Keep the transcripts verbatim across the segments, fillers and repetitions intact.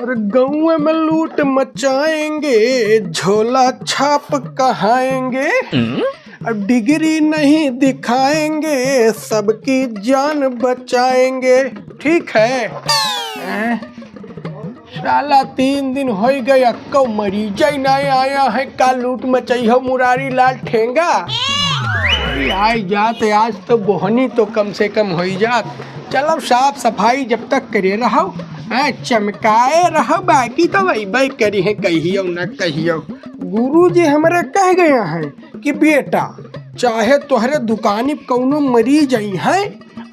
और गाँव में लूट मचाएंगे, झोला छाप कहाएंगे। हम्म? अब डिग्री नहीं दिखाएंगे, सबकी जान बचाएंगे। ठीक है? हैं? साला तीन दिन होइ गए, अक्को मरीज ही नहीं आया है। का लूट मचई हो मुरारी लाल ठेंगा? अरे आई जात, आज तो बोहनी तो कम से कम होइ जात। चलो साफ सफाई जब तक करे रहो, हैं, चमकाए रहो, बाकी तो वही भाई करी है, कहियो न कहियो। गुरु जी हमारे कह गए हैं कि बेटा, चाहे तोहरे दुकानी पे कौनो मरीज आई हैं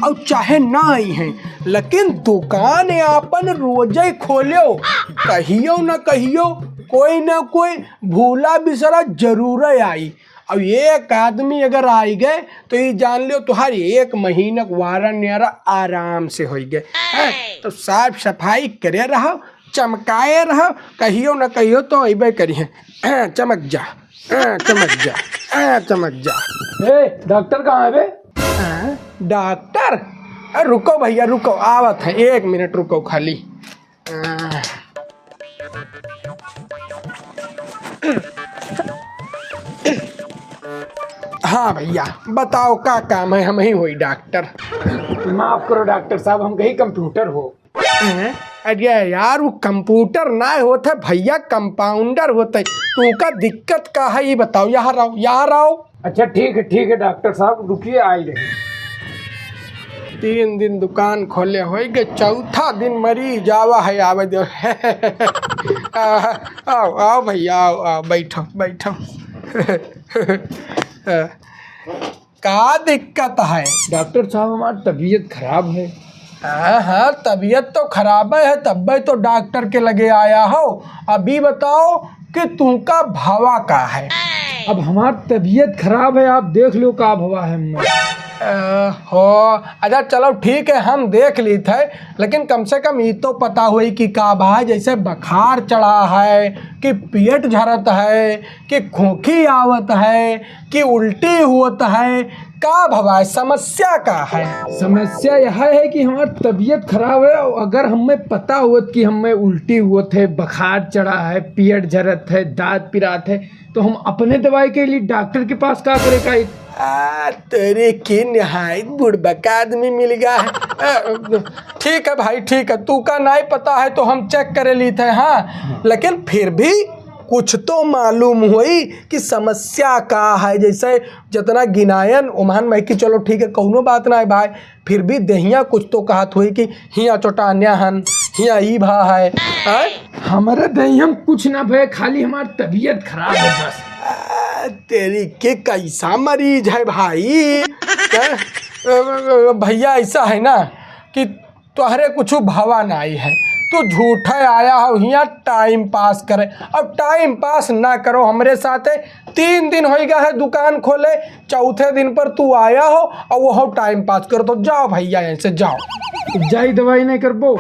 और चाहे ना आई हैं, लेकिन दुकान आपन रोजे खोलो, कहियो न कहियो कोई न कोई भूला बिसरा जरूर आई। अब एक आदमी अगर आई गए तो ये जान लो तुहार एक महीना के वारन न्यारा आराम से होई गए। हैं? तो साफ सफाई करे रहो, चमकाए रहो, कहियो न कहियो तो अइबे करी हैं। चमक जा, चमक जा, चमक जा। ए, डॉक्टर कहाँ है बे? हाँ, डॉक्टर? अरे रुको भैया, रुको, आवत है, एक मिनट रुको खाली। हाँ भैया, बताओ का काम है, हम ही होई डॉक्टर। माफ करो डॉक्टर साहब, हम कहीं कंप्यूटर हो। हैं? अरे यार, वो कंप्यूटर ना होत है भैया, कंपाउंडर होत है। तुमका दिक्कत का है, ये बताओ। यहाँ रहो, यहाँ रहो। अच्छा, ठीक है, ठीक है डॉक्टर साहब, रुकिए, आ ही रहे। तीन दिन दुकान खोले होइगे, चौथा दिन मरीज आवा है, आवे दो। आ, आओ, आओ भैया, आओ, आओ, बैठो, बैठो। का दिक्कत है? डॉक्टर साहब, हमार तबीयत खराब है। हाँ, हाँ, तबीयत तो खराब है, तब्बे तो डॉक्टर के लगे आया हो। अभी बताओ कि तुमका भवा का है? अब हमार तबीयत खराब है, आप देख लो का भवा है हमें। अ, हो, अच्छा चलो ठीक है, हम देख लीत है, लेकिन कम से कम ई तो पता होई कि का भवा है, जैसे बुखार चढ़ा है, कि पेट झरत है, कि खोखी आवत है, कि उल्टी होत है, का भवा है, समस्या का है? समस्या यह है कि हमार तबीयत खराब है, और अगर हमें पता होत कि हमें उल्टी होत है, बुखार चढ़ा है, पेट झरत है, दांत पिरात है, तो हम अपने दवाई के लिए डॉक्टर के पास का करे का? आ, तेरे के निहायत बुड़बक आदमी मिल गया है। आ, ठीक है भाई, ठीक है, तू का नहीं पता है तो हम चेक करे लीत है, हाँ, लेकिन फिर भी कुछ तो मालूम होई कि समस्या का है। जैसे जितना गिनायन ओमहन में कि चलो ठीक है, कौनो बात ना है भाई, फिर भी देहिया कुछ तो कहत होई कि हिया चोटान्या हन, हिया ई भा है, हैं? हमरे देहिया में कुछ ना भय, खाली हमार तबीयत खराब है बस। आ, तेरी के कैसा मरीज है भाई? हैं? अ, अ, भैया ऐसा है ना कि तोहरे कुछ भवा नाई है, तू झूठे आया हो हियाँ टाइम पास करे। अब टाइम पास ना करो हमरे साथे। तीन दिन होई गया है दुकान खोले, चौथे दिन पर तू आया हो और वो टाइम पास करो। तो जाओ भैया, यहाँ से जाओ। जाई दवाई नहीं करबो।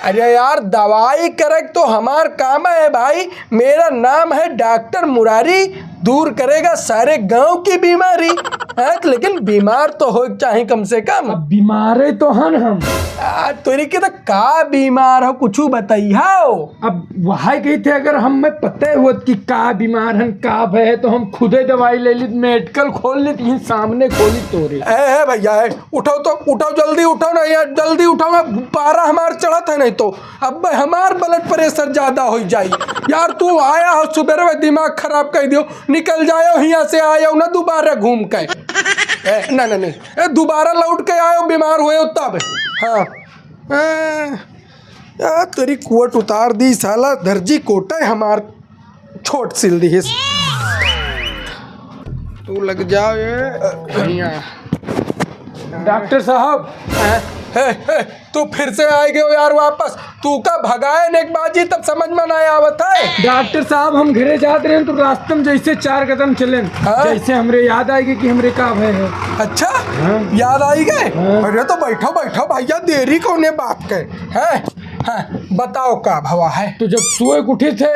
अरे यार, दवाई करे तो हमार काम है भाई, मेरा नाम है डॉक्टर मुरारी, दूर करेगा सारे गांव की बीमारी। हाँ, लेकिन बीमार तो हो चाहे कम से कम। अब बीमारे तो हन हम। आ, तोरी के तो का बीमार हो, कुछ बताई हो। अब वहाई कही थे, अगर हम में पता होत कि का बीमार हन, का भय है, तो हम खुदे दवाई ले ली, मेडिकल खोल ली, यहीं सामने खोली तोरे। ए, ए भैया, ए, उठाओ तो, उठाओ, जल्दी उठाओ ना यार, जल्दी उठाओ ना, पारा हमार चढ़त है नहीं तो। अब हमार ब्लड प्रेशर ज्यादा हो जाई। यार, तू आया हो सुबेरे में, दिमाग खराब कर दियो, निकल जायो हियाँ से, आयो ना दोबारा घूम के। ए, ना, ना, नहीं, ए, दोबारा लौट के आयो, बीमार हुए हो तब। हाँ। ए, ए, तेरी कोट उतार दी साला, दर्जी कोट है हमार, छोट सिल दिहिस। तू लग जाओ ये, भैया। डॉक्टर साहब। हैं? हे, हे, तू फिर से आ गए हो यार वापस। तू का भगाए नेक बाजी तब समझ में ना आवत है। डॉक्टर साहब, हम घरे जात रहे तो रास्ते में जैसे चार कदम चले, हाँ? जैसे हमरे याद आएगी कि हमरे का भय है। अच्छा? हाँ। याद आई गए? हाँ। अरे तो बैठो, बैठो भैया, देरी कौने बात के? हैं? हाँ, बताओ का भवा है? तो जब सोए के उठे थे,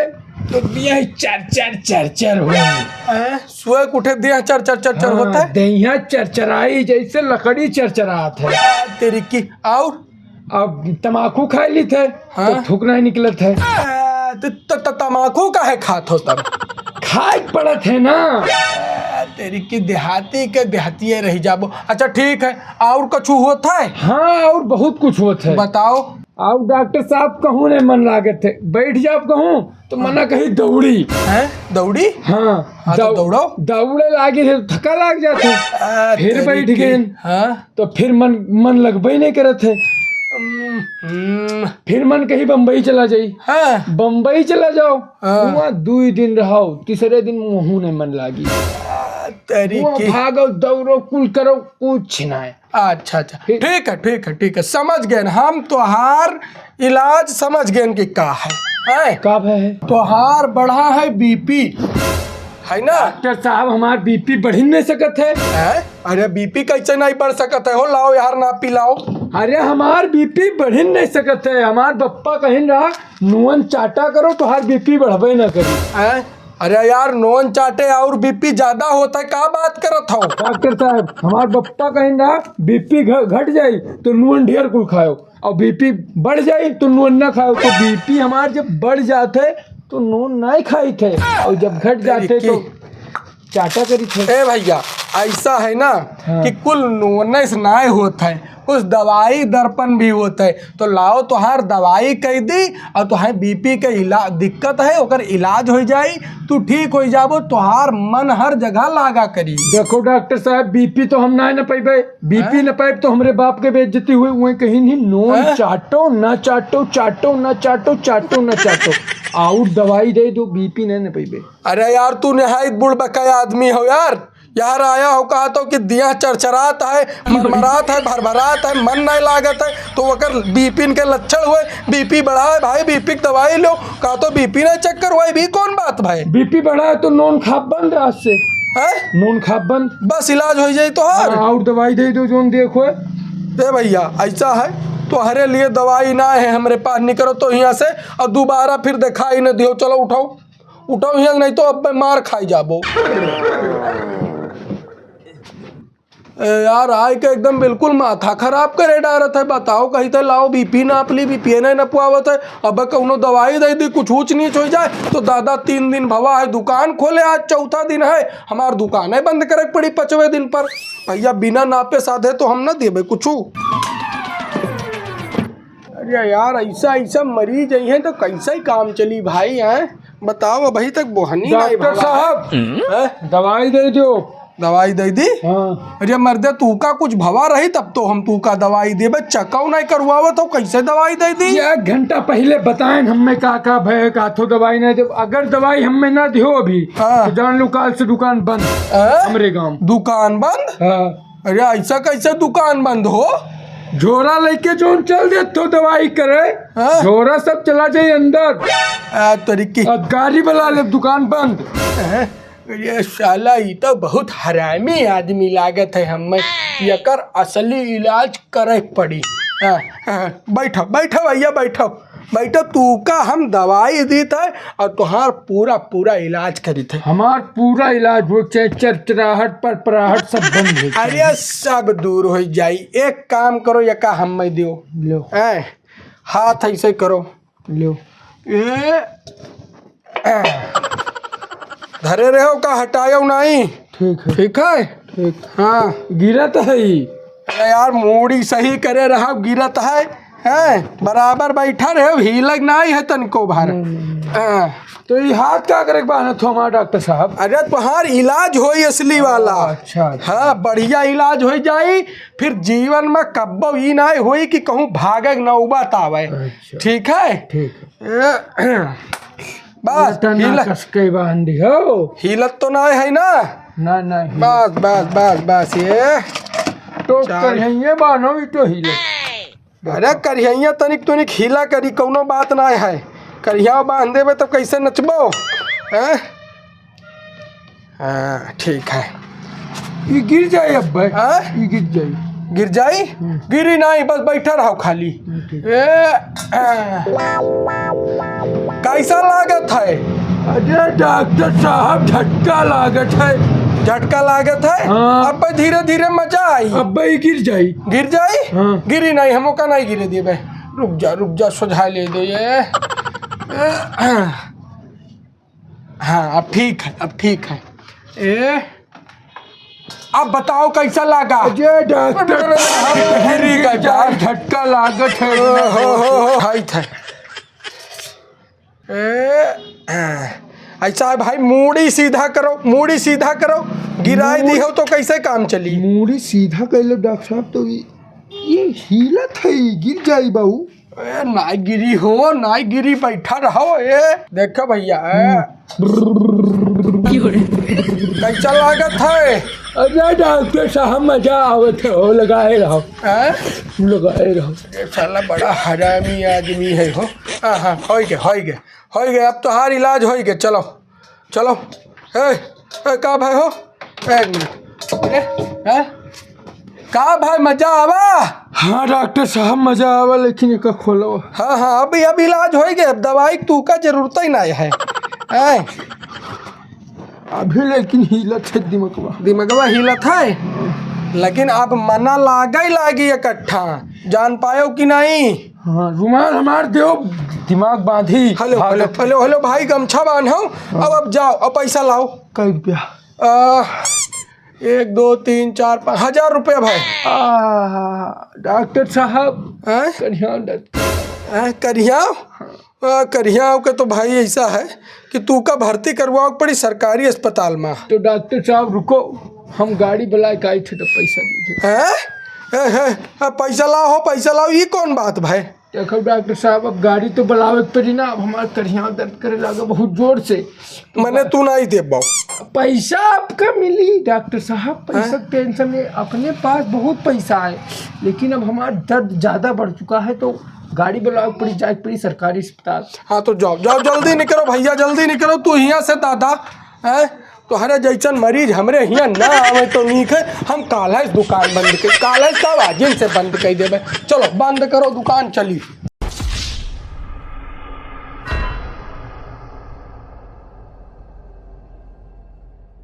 तो दिया ही चर चर चर चर हो। हैं? सोए के उठे दिया चर चर चर चर हाँ, होता है? देहिया चरचराई जैसे लकड़ी चरचरात है। तेरी की, और? अब तमाकू खाइ लीत है, हाँ? तो थूक नाहीं निकलत है। आ, त, त, त, तमाकू काहे खात हो तब? खाइ पड़त है ना। आ, तेरी की देहाती के देहातिये रहि जाबो। अच्छा ठीक है, और कछु होत है? हाँ, और बहुत कुछ होत है। बताओ। और डॉक्टर साहब कहूँ नहीं मन लागत है, बैठ जाब कहूँ तो मना कही दौड़ी। हैं? दौड़ी? हाँ, हाँ, तो दौ-, दौड़ो। दौड़े लागे थे, थका लाग जाते। आ, फिर तेरी बैठ की। गए। हाँ। तो फिर मन, मन लगबे नहीं करत है। हम्म, हम्म। फिर मन कही बम्बई चला जाई। हाँ। बम्बई चला जाओ। हाँ। हुआँ दुई दिन रहो, तीसरे दिन मुँहू नहीं मन लागी। आ, तेरी हुआँ की। भागो, दौड़ो, कुल करो, कुछ नहीं। अच्छा, अच्छा। ठीक। ठीक है, ठीक है, ठीक है, समझ गए हम। तोहार इलाज समझ गए कि का है, हैं? का भय है? तोहार बढ़ा है बीपी, है ना? डॉक्टर साहब, हमार बीपी बढ़ ही नहीं सकत है। हैं? अरे, बीपी कैसे नहीं बढ़ सकत है हो? लाओ यार, नापी लाओ। अरे, हमार बीपी बढ़ ही नहीं सकत है। हमार बप्पा कहिन रहा, "नून चाटा करो, तोहार बीपी बढ़बे ना करी।" हैं? अरे यार, नून चाटे और बीपी ज्यादा होत है, का बात करत हो? डॉक्टर साहब, हमार बप्पा कहिन रहा, बीपी घ-, घट जाई तो नून ढेर कुल खायो, और बीपी बढ़ जाई तो नून ना खायो। तो बीपी हमार जब बढ़ जात है तो नून नाहीं खाइत है, और जब घट जात है तो चाटा करित है। ए भैया, ऐसा है ना हाँ। कि कुल नूने से नाहीं होत है, कुछ दवाई दर्पण भी होत है, तो लाओ तोहार दवाई कइ दी और तोहार बीपी के इला-, दिक्कत है, ओकर इलाज होइ जाई, तू ठीक होइ जाबो, तोहार मन हर जगह लागा करी। देखो डॉक्टर साहब, बीपी तो हम ना न पइबे, बीपी हैं? न पाइब तो हमरे बाप के बेइज्जती हुई, वही कहीं नहीं, नून हैं? चाटो, ना चाटो, चाटो, ना चाटो, चाटो, ना चाटो। और दवाई दे दो, बीपी नहीं न पइबे। अरे यार, तू निहायत बुड़बकय आदमी हो यार। यार आया हो, कहा तो कि दिया चरचरात है, मरमरात है, भरभरात है, मन नहीं लागत है, तो ओकर बीपी के लक्षण हुए, बीपी बढ़ा है भाई, बीपी की दवाई लो, कहा तो बीपी नहीं चक्कर हुआ, भी कौन बात भाई? बीपी बढ़ा है तो नून खाब बंद आज से। हैं? नून खाब बंद। बस इलाज हो जाई तोहार। हाँ, और दवाई दे दो जोन देखो। ए भैया, ऐसा है, तोहरे लिए दवाई ना है हमरे पास, निकरो तो यहाँ से, और दोबारा फिर दिखाई न दियो। चलो उठाओ। उठाओ हियाँ, नहीं तो अब मैं मार खाई जाबो। ए यार, आय के एकदम बिल्कुल माथा खराब करे डारत है। बताओ, कही थे लाओ बीपी नाप ली, बीपी नहीं नपवावत है। अब कौनो दवाई दे दी, कुछ ऊँच नीच हो जाए तो दादा, तीन दिन भवा है दुकान खोले, आज चौथा दिन है, हमार दुकान है बंद करे के पड़ी पाँचवें दिन पर। भैया, बिना नापे साधे तो हम ना देबे कुछ। अरे यार, ऐसा, ऐसा मरीज आई है तो कैसे ही काम चली भाई, हैं? बताओ, अभी तक बोहनी नहीं डॉक्टर भवा है। साहब, हैं? दवाई दे दो। दवाई दे दी? हाँ। अरे मर्दे, तू का कुछ भवा रही तब तो हम तू का दवाई देबे, चेकअप नहीं करवावत हो, कैसे दवाई दे दी? ये एक घंटा पहले बताएं हमें का का भय, का थो दवाई नहीं देब। अगर दवाई हमें ना दियो अभी, हाँ। तो जान लो काल से दुकान बंद। हाँ? हमरे गाँव। दुकान बंद? हाँ। अरे, ऐसा कैसे दुकान बंद हो? झोरा लेके जोन चल देत हो दवाई करे, हाँ? झोरा सब चला जाए अंदर। आ, तरीकी। अब गाड़ी बुला ले, दुकान बंद। हैं? ये साला, ई तो बहुत हरामी आदमी लागत है हमें। एकर असली इलाज करे के पड़ी। हाँ, हाँ, बैठो, बैठो भैया, बैठो। बैठो, तू का हम दवाई दीत है और तुहार पूरा, पूरा इलाज करीत है। हमार पूरा इलाज हो, चाहे चरचराहट, परपराहट सब बंद हो जाए। अरे, सब दूर हो जाई। एक काम करो, एका हमें दियो। लो। हैं, हाथ ऐसे करो। लो। ए, धरे रहो का, हटायो नहीं। ठीक है। ठीक है? ठीक। हाँ। गिरत है ई। अरे यार, मूड़ी सही करे रहा, गिरत है। हैं? बराबर बैठा रहे, हिलक नहीं है तनको भर। नहीं, नहीं, नहीं। हाँ। तो ई हाथ का करे के बहाना थो हमारा डॉक्टर साहब? अरे, तुहार इलाज होई असली वाला। अच्छा, अच्छा। हाँ, बढ़िया इलाज हो जाई, फिर जीवन में कब्बो ई नहीं होई कि कहूँ भागे के नौबत आवे। अच्छा। ठीक है? ठीक है। ए, बस, ये तो ना हिल-, कस के बांधी हो। हिलत तो ना है ना? ना, ना, हिलत। बस, बस, बस, बस, ये। तो चाल। करिहइये बान्हो, ई तो हिलत। अरे, करिहइया तनिक तुनिक हिला करी, कौनो बात ना है। करिहा बांध देबे, तब कैसे नचबो? हैं? हाँ, ठीक है। ई गिर जाई अब्बे। हाँ? ई गिर जाई। गिर जाई? हम्म। गिरी नहीं, बस बैठा रहो खाली। हम्म, ठीक। ए, आ, कैसा लागत है? अरे डॉक्टर साहब, झटका लागत है। झटका लागत है। हाँ। अब धीरे धीरे मजा आई। अब ही गिर जाई। गिर जाई? हाँ। गिरी नहीं, हम ओका नहीं गिरे देबे। रुक जा, रुक जा, सोझा ले दे ये। हाँ, अब ठीक है, अब ठीक है। ए, अब बताओ कैसा लागा? अरे डॉक्टर, गिरी का यार, झटका लागत है। ओहो, हो, हो, खाई था। ए, ऐसा है भाई, मूड़ी सीधा करो, मूड़ी सीधा करो। गिराई दी हो तो कैसे काम चली? मूड़ी सीधा कर लो डॉक्टर साहब, तो ये, ये हिलत है, गिर जाई बाऊ। ए, नाई गिरी हो, नाई गिरी, बैठा रहो। ए, देखो भैया, ए। कैसा लागत है? अरे डॉक्टर साहब, मजा आवत है हो, लगाए रहो। हैं? लगाए रहो। ये साला बड़ा हरामी आदमी है हो। हाँ, हाँ, होई गए, होई गए, होई गए, अब तोहार इलाज होई गए, चलो, चलो। ए, ए, का भाई हो? एक मिनट। ए, हैं? का भाई, मजा आवा? हाँ डॉक्टर साहब, मजा आवा, लेकिन एका खोलो। हाँ, हाँ, अभी, अभी इलाज होई गए, अब दवाई तू का जरूरत ही ना है। हैं? अभी लेकिन हिलत है दिमगवा। दिमगवा हिलत है, लेकिन अब मना लागे लागी इकट्ठा, जान पायो कि नहीं? हाँ, रुमाल हमार देव, दिमाग बांधी। हेलो, भाग। हेलो, हेलो, हेलो भाई, गमछा बांधो। हाँ। अब, अब जाओ, अब पैसा लाओ। कई रुपया? आ, एक, दो, तीन, चार, पाँच, हजार रुपया भाई। आ, डॉक्टर साहब, हैं? करिया दर्द। हैं, करिया? आ, करिया के तो भाई ऐसा है कि तू का भर्ती करवाओ पड़ी सरकारी अस्पताल में। तो डॉक्टर साहब रुको, हम गाड़ी बुलाए के आई थे तो पैसा दीजिए। हैं? ए, हे, आ, पैसा लाओ हो, पैसा लाओ, ये कौन बात भाई? देखो डॉक्टर साहब, अब गाड़ी तो बुलावे के पड़ी ना, अब हमार करिया दर्द करे लागा बहुत जोर से। मने तू नहीं देबो। पैसा आपका मिली डॉक्टर साहब, पैसा हैं? के टेंशन नहीं, अपने पास बहुत पैसा है, लेकिन अब हमारा दर्द ज्यादा बढ़ चुका है, तो गाड़ी बुलावे के पड़ी, जाए के पड़ी सरकारी अस्पताल। हाँ, तो जाओ, जाओ, जल्दी निकलो भैया, जल्दी निकलो तू हियाँ से दादा। हैं? तोहरे जैसन मरीज हमरे हियाँ ना आवे तो नीक है। हम काल्हे से दुकान बंद कर, काल्हे से का आजिन से बंद कर देबे। चलो बंद करो दुकान, चली।